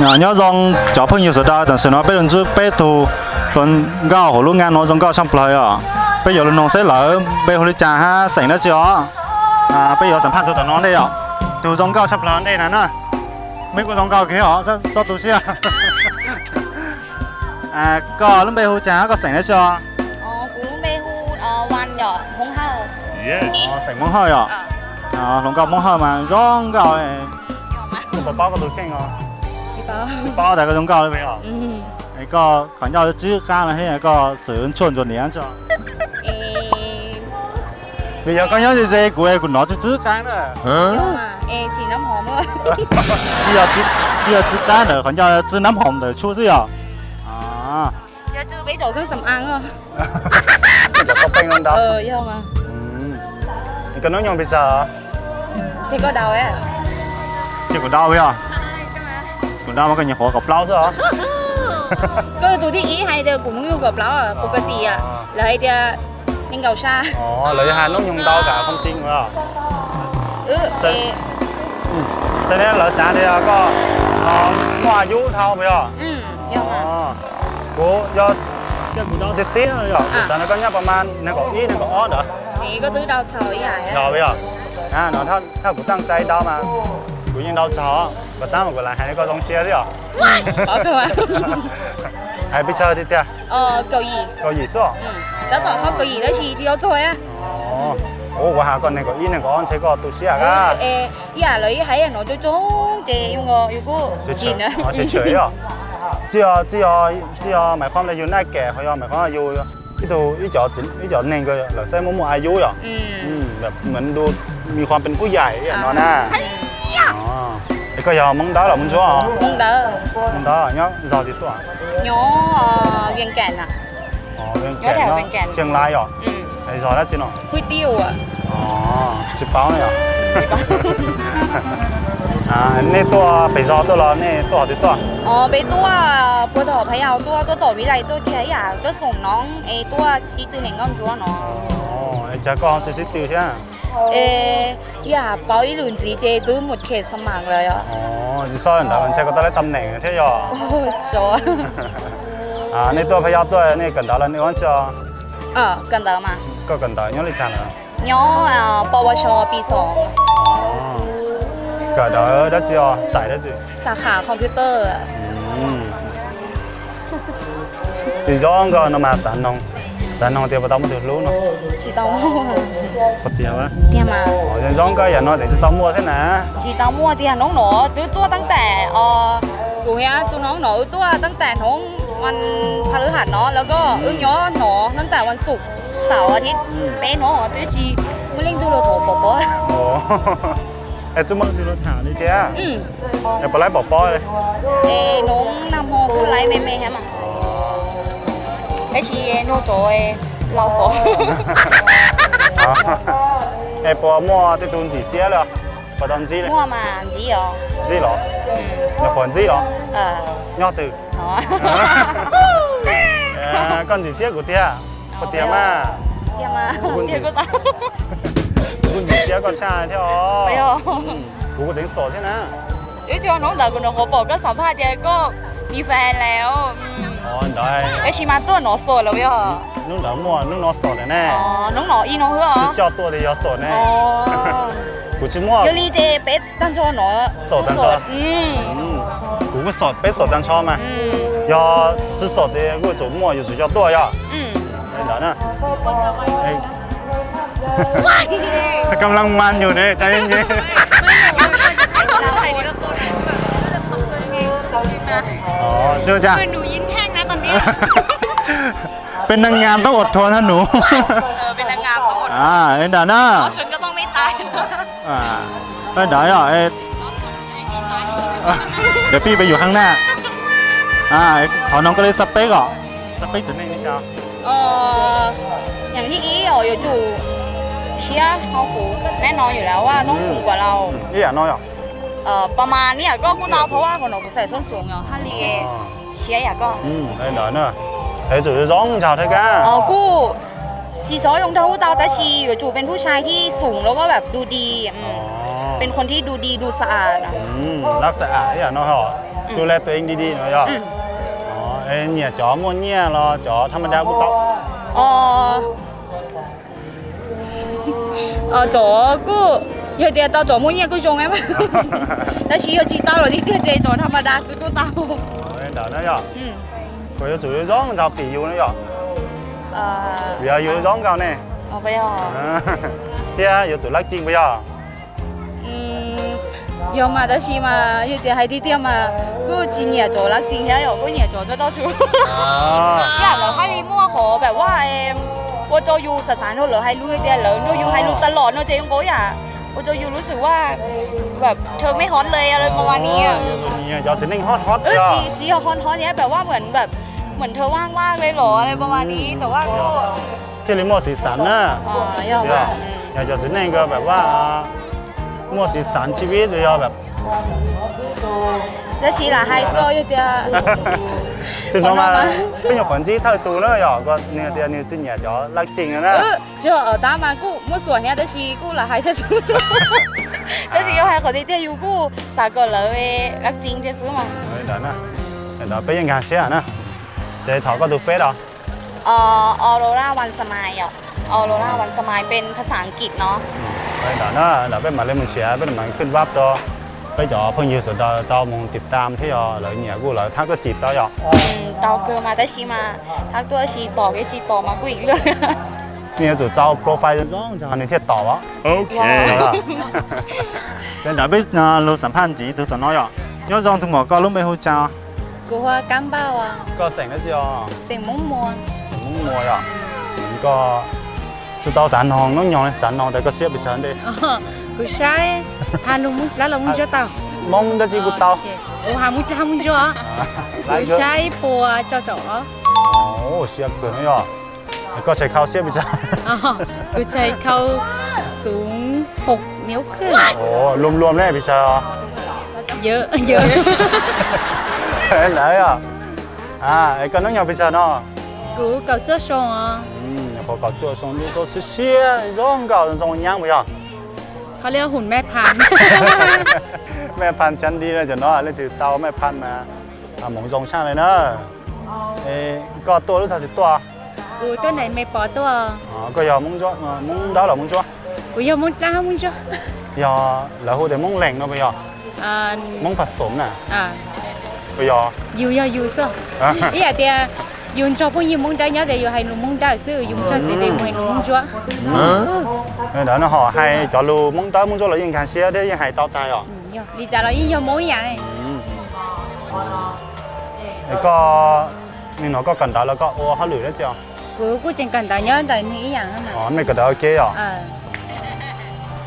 Nyob zoo cov phooj ywg sawv daws, tam sim no peb los ntsib peb tug hluas nkauj hauv lub nqaj no zoo nkauj tshaj plaws os. Peb yuav lug noog seb lawv npe hu li cas hab xeem dab tsi os. Peb yuav xam phaj tug tom no ntej os. Tug zoo nkauj tshaj plaws ntej na na. Mej kuj zoo nkauj kawg os, txhob tu siab. Koj lub npe hu cas hab koj xeem dab tsi os? Kuv lub npe hu Wan yom, Hmoob Hawj. Xeem Hmoob Hawj yom. Hluas nkauj Hmoob Hawj mas zoo nkauj. Koj puas paub koj tus kheej os? Tsis paub tas koj zoo nkauj li os. Koj qhov ncauj tswb qab no thiab koj xwm tshuaj ntsuas niam tso. Vim yog koj nyob ze ze kuv es kuv hnov tswb tswb qab na. Tsis yog tswb qab ntawd, qhov ncauj tswb nab hoom ntawm tshuaj xwb yom. Koj hnub nyoog pes tsawg? Ces kuv dau yog, kuv dau mas koj nyuam qhuav kaum plaub xwb os. Koj tus thib ib hais tias kuv hnub nyoog kaum plaub, pus ka ti lawv hais tias nees nkaum xya. Lawv yog hais hnub nyoog ntau kam khoo tij os. Txawm ne lawv xav tias koj muaj a yub dhau puas yog? Kuv yog, kuv dau tiag tiag yom, kuv xav tias koj nyob pas mas nees nkaum ib nees nkaum ob ntawd. Yog, thaj kuv taaj cai dau mas kuv yeej dau txog, puas tab mas kuv lam hais li koj zoo siab xwb os. Hais pes tsawg tiag tiag? Kaum yim xwb os. Tab tom ho kaum yim tab sis tsis tau txog. Ua, kuv has koj nees nkaum ib nees nkaum ob ntshe koj tu siab kawg. Ib yam lawv ib hais no coob coob ces yus kuj tsis na. Tsis yog, tsis yog, tsis yog maiv qhov yus naj kem, qhov yog maiv qhov yus ib tug, ib cov neeg lawv saib muaj muaj a yub yom. Maiv du, mi qhov pes kuj yaim ib yam no na. Es koj yog Hmoob Dawb los Hmoob Ntsuab? Hmoob Dawb. Nyob zos twg tuaj? Nyob Vias Kam. Vias Kam, Tsiaj Lais yom. Zos dab tsi no? Tsis paub yom. Nej tuaj pem zos tuaj los nej tuaj qhov twg tuaj? Peb tuaj puag tom Phav Yaus tuaj, tuaj tom Viv Lais tuaj kiag ib yam, tuaj Xoom Noob es tuaj sib tw nees nkauj ntsuab no. Es cas koj tsis sib tw thiab? Es ib yam paub ib lwm ntxiv ces twb mus khem xa mam lawm yom. Tsis txhob ntawd ntshe koj tau lab tam neem thiab yog? Nej tuaj Phav Yaus tuaj nej kawm ntawv los nej ua tsi? Koj kawm ntawv nyob li cas lawm? Nyob Pov Vaj Sov Pi Xoom. Kawm ntawv dab tsi os, xais dab tsi? Xas khas computer. Tsis zoo nkauj no mas xav noog, xav noog tias puas tau muaj tus hlub no? Tsis tau muaj. Tiag mas. Zoo nkauj yam no tseem tsis tau muaj thiab na. Tsis tau muaj tiag, hnub no twb tuaj tab tom, kuv thiab tus hnub no wb tuaj tab tom hnub vas pha lwb ham no los koj wb nyob no tab tom vas xuv, xaum as thiv, peb hnub twb tsis muaj leej twg los thov pov pob. Es tsis muaj leej twg los tham li thiab? Es puas laib pov pob li? Es hnub nag hmo kuj laib me me thiab mas. Tab sis hnub no laus pov. Es puas muaj tej tug ntxim siab li? Puas tau ntsib li? Muaj mas ntsib os. Ntsib los? Nyuam qhuav ntsib los? Nyob twg? Koj ntxim siab kuv tiag. Puas tiag mas? Kuv kuj ntxim siab koj tshaj thiab os. Kuv kuj tseem xom thiab na. Wb tsis hnub ntawd kuv nyuam qhuav pom koj xam phaj tias koj mi fais lawm. Tab sis mas tuaj no xom lawm yog? Hnub ntawd muaj, hnub no xom lawm ne. Hnub no ib hnub xwb os. Tsis coj tuaj li yog xom ne. Kuv tsis muaj. Yog li ces peb tag nrho no xom tag nrho. Kuv kuj xom, peb xom tag nrho mas. Yog tsis xom ces kuj yuav tsum muaj, yuav tsum coj tuaj yog. Ntawd na. Kab laj mas nyuj ne, tsa yeej nce. Peb neeg ngas tau ua thuav na nus. Ntawd na. Ntawd yog, yog pij peb yus heev na. Thov noog koj li xab peb os. Xab peb tsev neeg li cas? Neeg thib ib os, yuav tsum siab, ho kuv neb no yus lawv vaj toob xoom kuas laus. Ib yam no yog? Pas mas ib yam koj kuj ntau, phau vaj kuv no kuv txais xoob xoom yog hab li siab yam koj. Ntawd na, yuav tsum zoo nraug thiab kab. Kuj tsis txhob zoo nraug kuj tau tab sis yuav tsum pes ntuj sai thib xoom los koj pab du di, pes qhov thib du di du xa as. Lab xa as ib yam no ho. Du lịch tu ing di di no yog? Nyiam cov muaj nyiaj los cov tham ma da kuj tau? Cov kuj, yog tias tau cov muaj nyiaj kuj zoo mas. Tab sis yog tsis tau los tiag tiag ces cov tham ma da xwb kuj tau. Ntawd na yog, kuv yuav tsum zoo nraug pim yus na yog, vim yog yus zoo nkaus ne. Thiab yuav tsum lab cing puas yog? Yog mas, tab sis mas yog tias hais tiag tiag mas kuj tsis nyiam cov lab cing thiab yom, kuj nyiam cov tso tso su. Yam lawv hais li muaj qhov pam vaj ua rau yus xav xav nrog lawv hais lus tias lawv nrog yus hais lus tas los no ces yus nkaus yam ua rau yus lub xwm vaj pam thawj mej hov le li pas mas ni. Cov txiv neej hot hot, tsis yog hot hot thiab pam vaj muam pam muam thawj vaj vaj le los li pas mas ni, tam vaj kuj thiaj li muaj xis xav na. Yog cov txiv neej ko pam vaj muaj xis xav tsis vib yog pam. Tab sis lam hais xwb yog tias, tus no mas peb nyuam qhuav ntsib thawj tus na yog, nws tias nws tsis nyiam cov lab cing no na. Tsis yog, tab mas kuj muaj xuam thiab tab sis kuj lam hais thiab xwb. Tab sis yog hais qhov tiag tiag yus kuj xav kom lawv lab cing thiab xwb mas. Peb yeej nkag siab na. Ces thov koj tus Face os. Aurora One Smile yom. Aurora One Smile เป็นภาษาอังกฤษเนาะ. Ntawm na, ntawm peb mam li mus nrhiav, peb mam khwj vab rau peb cov phooj ywg sawv daws tau mus tiv tam thiab yog lawv nyiam kuj lawv thab tuaj tsim tau yom. Tau kawg mas, tab sis mas thab tuaj sis tom peb tsis tom mas kuj ib lwm. Nej yuav tsum tso profile zoo zoo nws thiaj tom os. Ces ntawm peb lug xam phaj ntxiv tug tom no yom. Nyob zoo tug muam, koj lub npe hu cas? Kuv hu Kab Npauj. Koj xeem dab tsi os? Xeem Hmoob Muas. Xeem Hmoob Muas yom. Koj tsis tau xav noog noob nyoog, xav noog tias koj siab pes tsawg ntej? Kuv saib has lug Hmoob Dlab los Hmoob Ntsuab tau. Hmoob dab tsi kuj tau. Kuv has Hmoob Dlab Hmoob Ntsuab. Kuv saib ib puas rau caum ob. Siab kawg no yom. Koj tshais khau siab pes tsawg? Kuv tshais khau xum hauv niv kawg. Luam luam ne pes tsawg? Ntawd yom. Es koj noob nyoog pes tsawg no? Kuv kaum cuaj xyoo os. Nyuam qhuav kaum cuaj xyoo, lub koj siab siab zoo nkauj zoo nyaab puas yog? Qhov li hum maj phaj. Maj phaj tshab di no, cov no leej twg tau maj phaj mas hmoov zoo tshaj li na. Koj tuaj lub txog twg tuaj? Kuv tuaj ntawm Mes Pov tuaj. Koj yog Hmoob Dawb los Hmoob Ntsuab? Kuv yog Hmoob Dawb Hmoob Ntsuab. Yog lawv hu tias Hmoob Leeg no puas yog? Hmoob Pha Xoom na. Puas yog? Yus yog yus xwb. Ib yam tias yus nrog phooj ywg Hmoob Dawb nyob ces yus hais lus Hmoob Dawb xwb, yus mus nrog txiv tes mus hais lus Hmoob Ntsuab. Ntawd no ho hais cov lus Hmoob Dawb Hmoob Ntsuab los yeej nkag siab thiab yeej hais tau tag yom? Li cas los yeej yog Hmoob ib yam. Koj, nim no koj kawm ntawv los koj ua hauj lwm dab tsi os? Kuv kuj tseem kawm ntawv nyob ntawm nws ib yam. Nej kawm ntawv ua ke yom?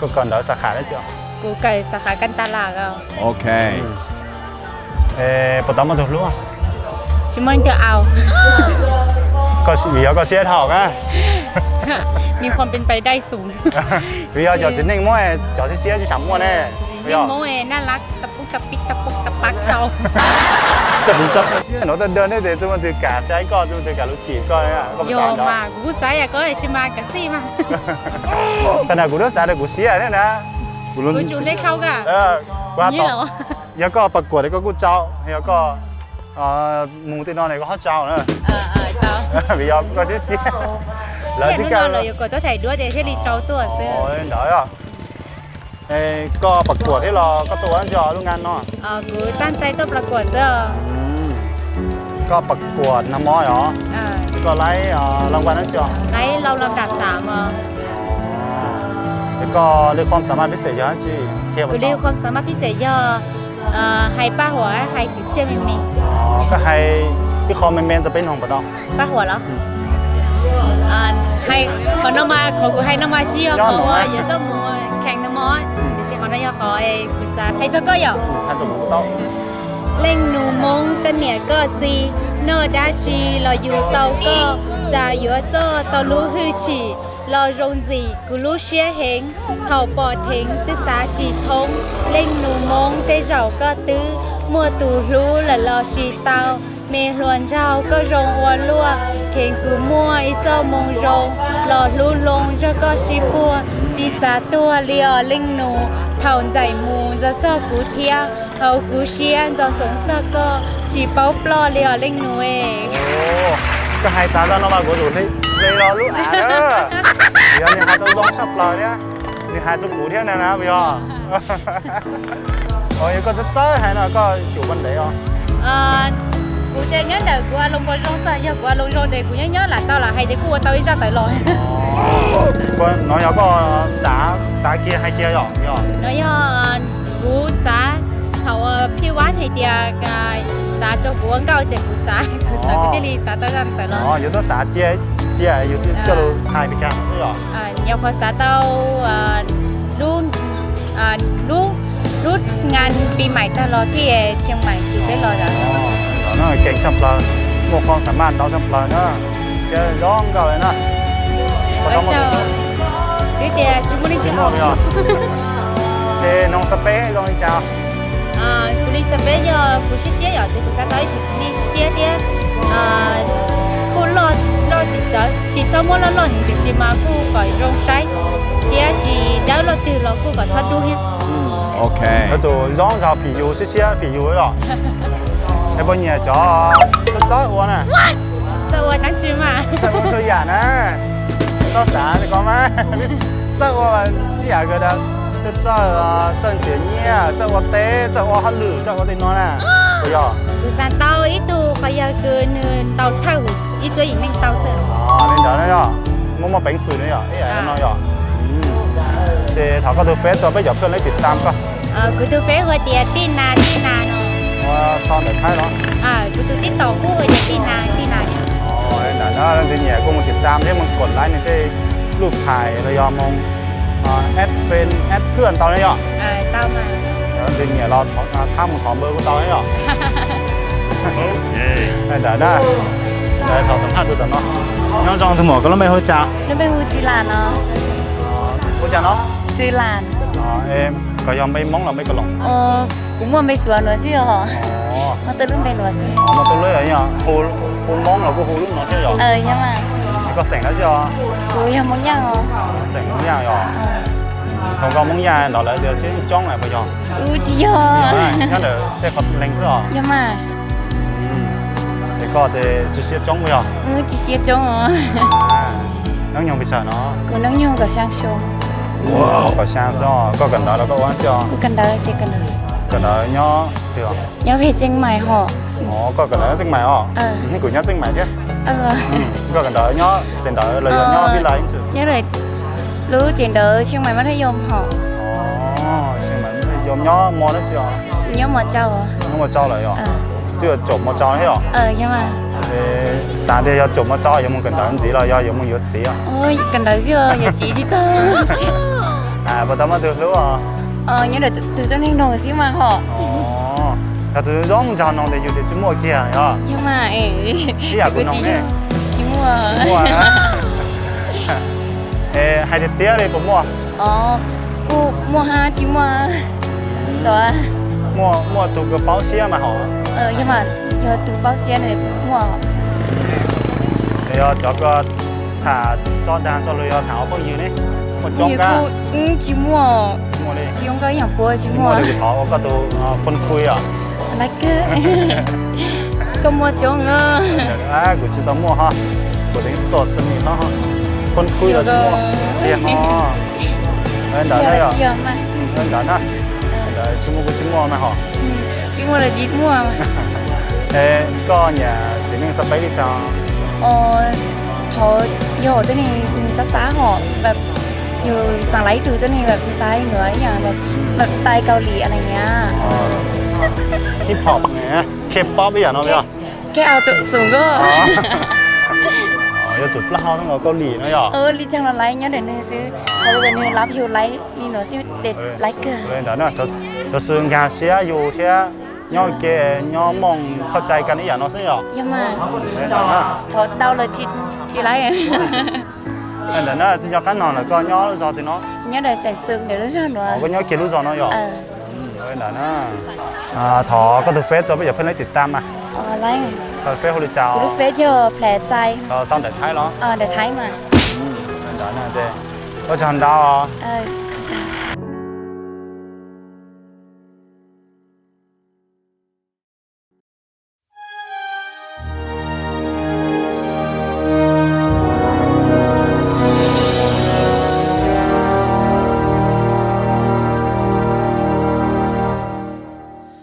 Koj kawm ntawv xab kha dab tsi os? Kuv kawm xab kha kas tas las. Puas tau muaj tus hlub? Tsis muaj leej twg au. Vim yog koj siab dhau na. Vim yog cov txiv neej Hmoob cov siab siab tsis xav muaj ne. Txiv neej Hmoob naj lab ta pub ta pib ta pub ta pab khau. Koj tsis tso siab no, tag dag nej tes tsis muaj leej twg kam saib koj, tsis muaj leej twg kam lug tsim koj. Yog mas kuv kuj xav yam koj tsis mas kav xij mas. Tag na kuv twb xav tias kuv siab ne na. Kuv tsum le khau ka. Yog koj pas kuam es koj kuj tsau, yog koj mus tej no es koj ho tsau na. Vim yog koj siab siab. Lawv tsis kam los yuav kom tuaj thaij duab ces thiaj li tsau tuaj xwb. Ntawd, koj pas kuam thiab los koj tuaj ua dab tsi lub nqa no? Kuv tab ntxais tuaj pas kuam xwb. Koj pas kuam nag hmo yog? Koj laib laj vas dab tsi? Laib laj vas ntam xav mas. Es koj li khuam xam mas phij xej yog dab tsi? Kuv li khuam xam mas phij xej yog hais paj huam, hais kwv txhiaj me me. Koj hais ib qho me me rau peb noog puas tau? Paj huam los? Hais qhov no mas, qhov kuv hais no mas tsis yog qhov uas yuav tuaj mus kheev no mog, tiam sis qhov no yog qhov kuv xav hais txog koj yom. Leej nus Hmoob koj niam koj txiv noj dab tsi los yug tau koj, txawm yuav txog tau lub hwj chim los zoo ntxim kuv lub siab heev. Thaum pom dheev twb xav tsis thoob, leej nus Hmoob tej zaum koj twb muaj tus hlub lawm los sis tau. Me hluas nraug koj zoo ua luaj, kheev kuv muaj ib txoj moo zoo los hlub hloov nrog koj sib puag, tsis xav tuag li os leej nus. Thaum ntxais mus nrog txog kuv thiab, Thaum kuv siab ntxoov ntxoov txog koj tsis paub ploj li os leej nus. Koj hais tas zaj no mas kuv tus hle los lub av na. Yog nws hais tau zoo tshaj plaws thiab, nws hais rau kuv thiab na na puas yog? Yog koj txawj txawj hais no koj xyum puas ntev os? Kuv ces nyob ntawm kuv a loo npau zoo xwb, yog kuv a loo zoo ces kuv nyob nyob lam tau lam hais ces kuj ua tau ib zaj tawm los. No yog koj xav kiag hais kiag yom? No yog kuv xav thaum Phij Vab hais tias xav rau kuv ua nkauj ces kuv xav, kuv xav kuv thiaj li xav tau zaj tawm los. Yus twb xav cia, cia yus coj lus hais pes tsawg xwb yom? Nyuam qhuav xav tau lub, lub, lub ngan pis mais tag los thiaj tsis mais tsis peb los lawm. Keej tshaj plaws, muaj qhov xam maj ntau tshaj plaws na, thiab zoo nkauj li na. Twb tias tsis muaj leej twg. Ces noog xab peb zoo li cas? Kuv li xab peb yog kuv siab siab yom, ces kuv xav tau ib tug txiv neej siab siab thiab kuj loj loj tsis txawv, tsis txhob muab loj loj heev tiam sis mas kuj kom zoo saib thiab tsis dawb loj twg los kuj kom txhob dub thiab. Tus zoo zog phim yus siab siab phim yus yom. Es puas nyiam cov txawj txawj ua na? Txawj ua dab tsi mas? Txawj ua txhua yam na. Koj xav li ko mas, txawj ua ib yam kawg, txawj, txawj, txawj nrhiav nyiaj, txawj ua teb, txawj ua hauj lwm, txawj ua tej no na. Puas yog? Kuv xav tau ib tug qhov yog kws nws tau thawj hwm ib tsob yim neej tau xwb. Li ntawd na yog, muaj muaj peev xwm na yom, ib yam no yom. Ces thov koj tus Face rau peb cov phooj ywg tij tam koj. Kuv tus Face hu tias Tij Nas, Tij Nas no. Ua txog ntawm Thaib los? Kuv tus TikTok kuj hu tias Tij Nas, Tij Nas. Ntawm no leej twg nyiam kuj mus tij tam thiab mus kos like nws tej lub phais los yog mus add friend, add friend tau na yom. Leej twg nyiam los thab mus thov npawb kuj tau na yom. Ntawm na, ntawm thov xam phaj tus tom no. Nyob zoo tus muam, koj lub npe hu li cas? Lub npe hu Txiv Las no. Hu cas no? Txiv Las. Koj yog npe Hmoob los npe Kaus Loos? Kuv muaj npe Suav nuav xwb os. Muaj tuj lub npe nuav xwb. Muaj tuj lub, hu Hmoob los kuj hu lub no thiab yom? Yog mas. Koj xeem dab tsi os? Kuv yog Hmoob Yaj os. Xeem Hmoob Yaj yom? Thaum koj Hmoob Yaj ntawd lawv tias tsis coob lawm puas yog? Tsis yog. Nyob ntawm tej qhov leeg xwb os? Yog mas. Es koj ces tsis siab coob puas yog? Tsis siab coob os. Hnub nyoog pes tsawg no? Kuv hnub nyoog kaum xya xyoo. Kaum xya xyoo, koj kawm ntawv los koj ua dab tsi os? Kuv kawm ntawv ces kawm ntawv. Kawm ntawv nyob twg os? Nyob pem Tseej Maim hos. Koj kawm ntawv nyob Tseej Maim os? Kuv nyob Tseej Maim thiab. Koj kawm ntawv nyob tsev ntawv los yog nyob vib lais? Nyob lub tsev ntawv Tseej Maim Mab Thaj Yoos hos. Tseej Maim Mab Thaj Yoos, nyob mos dab tsi os? Nyob mos tsau. Nyob mos tsau lawm yog? Twb yog caum mos tsau thiab os? Xav tias yog caum mos tsau yuav mus kawm ntawv ntxiv los yog yuav mus yuav txiv os? Kawm ntawv xwb, yuav txiv tsis tau. Puas tau muaj tus hlub os? Nyob ntawm tus tuab neeg noog xwb mas hos. Yog tus zoo nraug no ces yus tias tsis muaj kiag yog? Yog mas. Ib yam kuv noog ne. Tsis muaj. Hais tiag tiag li puas muaj? Kuj muaj hab tsis muaj. Xyov. Muaj, muaj tus kws paub siab mas hos. Yog mas, yog tus paub siab muaj. Yog cov kws tham tso dag tso lus yog tham ua phooj ywg ne? Muaj coob kab? Tsis muaj. Tsis muaj li. Tsis muaj li, kuv thov ua koj tus phone khuj os. Laiv kawg. Koj muaj coob. Kuv tsis tau muaj hos. Kuv teev tuaj xwb ni hos. Phone khuj los tsis muaj. Tiag hos. Ntawd na. Ntawd na. Ntawd tsis muaj kuj tsis muaj na hos. Tsis muaj los tsis muaj. Koj nyiam txiv neej xab peb li cas? Thov yog tuab neeg xab xab hos, yus xav laiv ib tug tuab neeg xab xab nuav ib yam style Kaus Lim a na. Hip hop, K-pop ib yam no. K-pop tus xum nkauj. Yuav tsum plaub hau nkaus Kaus Lim no yog? Li caag los laiv, nyob ntawm nwg xwb. Qhov uas nwg lab yus laiv li nuav xwb ces laiv kawg. Ntawd na, cov xwb nkag siab yus thiab nyob ke nyob mooj txhawj cai kag ib yam no xwb yog? Yog mas. Thov tau lawm tsis laiv. Ntawm na, tsis nco qab no lawm, koj nyob lub zog twg no? Nyob ntawm Xeem Xoom ntawm lub zog nuav. Koj nyob kiag lub zog no yog? Ntawm na, thov koj tus Face rau peb cov phooj ywg tij tam mas. Koj tus Face hu li cas? Kuv tus Face yog Plhav Txais. Sau ntawm Thaib los? Ntawm Thaib mas. Ntawm na, ua tsaug ntau.